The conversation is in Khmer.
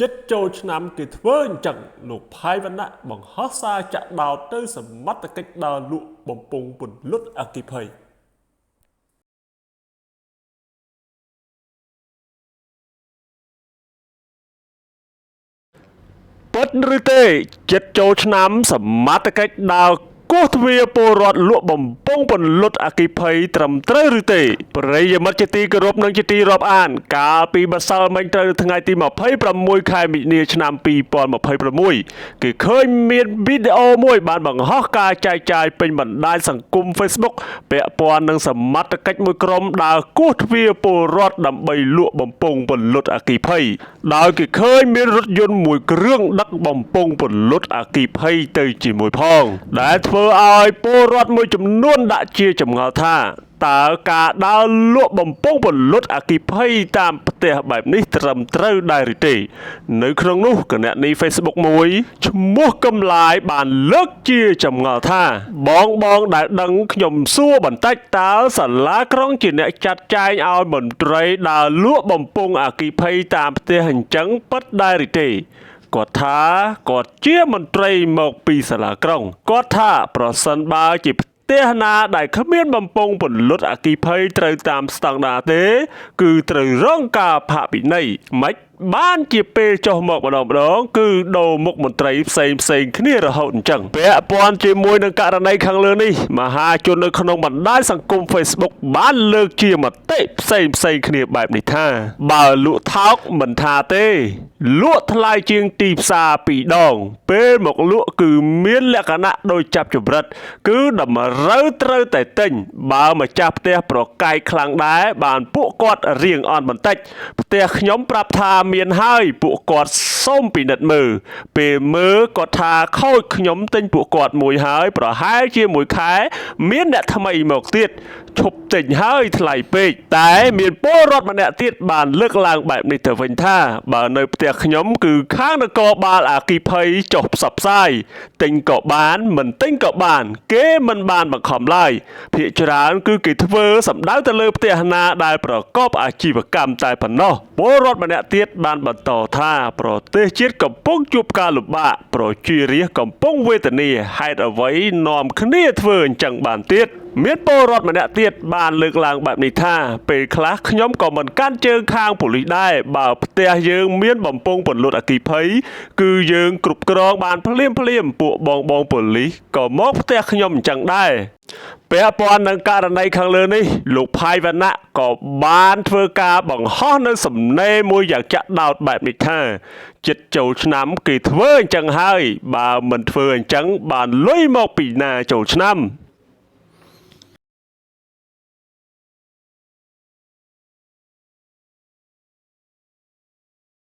ចិត្តចូលឆ្នាំគេធ្វើអញ្ចឹងលោកផាយវណ្ណៈបង្ហោះសារចាក់ដោតទៅសមត្ថកិច្ចដើរលក់បំពង់ពន្លត់អគ្គិភ័យពិតឬទេចិត្តចូលឆ្នាំសមត្ថកិច្ចដើរគោះទ្វារពលរដ្ឋលក់បំពង់ពន្លត់អគ្គិភ័យត្រឹមត្រូវឬទេប្រិយមិត្តជាទីគោរពនិងជាទីរាប់អាន កាលពីម្សិលមិញត្រូវថ្ងៃទី26ខែមិនិនាឆ្នាំ2026គេឃើញមានវីដេអូមួយបានបង្ហោះការចែកចាយពេញបណ្ដាញសង្គម Facebook ពាក់ព័ន្ធនឹងសមត្ថកិច្ចមួយក្រុមដើរគោះទ្វារពលរដ្ឋដើម្បីលក់បំពង់ពន្លត់អគ្គិភ័យដោយគេឃើញមានរថយន្តមួយគ្រឿងដឹកបំពង់ពន្លត់អគ្គិភ័យទៅជាមួយផង ដែលធ្វើឲ្យពលរដ្ឋមួយចំនួនដាក់ជាចម្ងល់ថាតើការដើរលក់បំពង់ពន្លត់អគ្គិភ័យតាមផ្ទះបែបនេះត្រឹមត្រូវដែរឬទេ នៅក្នុងនោះគណនី Facebook មួយឈ្មោះកំឡាយបានលើកជាចម្ងល់ថា បងបងដែលដឹងខ្ញុំសួរបន្តិចតើសាលាក្រុងជាអ្នកចាត់ចែងឲ្យមន្ត្រីដើរលក់បំពង់អគ្គិភ័យតាមផ្ទះអញ្ចឹងពិតដែរឬទេគាត់ថាគាត់ជាមន្ត្រីមកពីសាលាក្រុងគាត់ថាប្រសិនបើជាផ្ទះណាដែលគ្មានបំពង់ពន្លត់អគ្គិភ័យត្រូវតាមស្តង់ដារទេ គឺត្រូវរងការផាកពិន័យមិនបានជាពេលចុះមកម្ដងម្ដងគឺដូរមុខមន្ត្រីផ្សេងផ្សេងគ្នារហូតអញ្ចឹងពាក់ព័ន្ធជាមួយនឹងករណីខាងលើនេះមហាជននៅក្នុងបណ្ដាញសង្គម Facebook បានលើកជាមតិផ្សេងផ្សេងគ្នាបែបនេះថា បើលក់ថោកមិនថាទេ លក់ថ្លៃជាងទីផ្សារពីរដង ពេលមកលក់គឺមានលក្ខណៈដូចចាប់ចម្រិត គឺតម្រូវត្រូវតែទិញ បើម្ចាស់ផ្ទះប្រកែកខ្លាំងដែរបានពួកគាត់រៀងអន់បន្តិចផ្ទះខ្ញុំប្រាប់ថាមានហើយពួកគាត់សូមពិនិត្យមើលពេលមើលគាត់ថាខូចខ្ញុំទិញពួកគាត់មួយហើយប្រហែលជាមួយខែមានអ្នកថ្មីមកទៀតឈប់ទិញហើយថ្លៃពេកតែមានពលរដ្ឋម្នាក់ទៀតបានលើកឡើងបែបនេះទៅវិញថាបើនៅផ្ទះខ្ញុំគឺខាងនគរបាលអគ្គិភ័យចុះផ្សព្វផ្សាយទិញក៏បានមិនទិញក៏បាន គេមិនបានបង្ខំឡើយភាគច្រើនគឺគេធ្វើសម្ដៅទៅលើផ្ទះណាដែលប្រកបអាជីវកម្មតែប៉ុណ្ណោះពលរដ្ឋម្នាក់ទៀតបានបន្តថាប្រទេសជាតិកំពុងជួបការលំបាកប្រជារាស្ត្រកំពុងវេទនាហេតុអ្វីនាំគ្នាធ្វើអញ្ចឹងបានទៀតមានពលរដ្ឋម្នាក់ទៀតបានលើកឡើងបែបនេះថាពេលខ្លះខ្ញុំក៏មិនកាន់ជើងខាងប៉ូលីសដែរបើផ្ទះយើងមានបំពង់ពន្លត់អគ្គិភ័យគឺយើងគ្រប់គ្រងបានភ្លាមភ្លាមពួកបងបងប៉ូលីសក៏មកផ្ទះខ្ញុំអញ្ចឹងដែរពាក់ព័ន្ធនឹងករណីខាងលើនេះលោកផាយវណ្ណៈក៏បានធ្វើការបង្ហោះនៅសំណេរមួយយ៉ាងចាក់ដោតបែបនេះថាចិត្តចូលឆ្នាំគេធ្វើអញ្ចឹងហើយបើមិនធ្វើអញ្ចឹងបានលុយមកពីណាចូលឆ្នាំ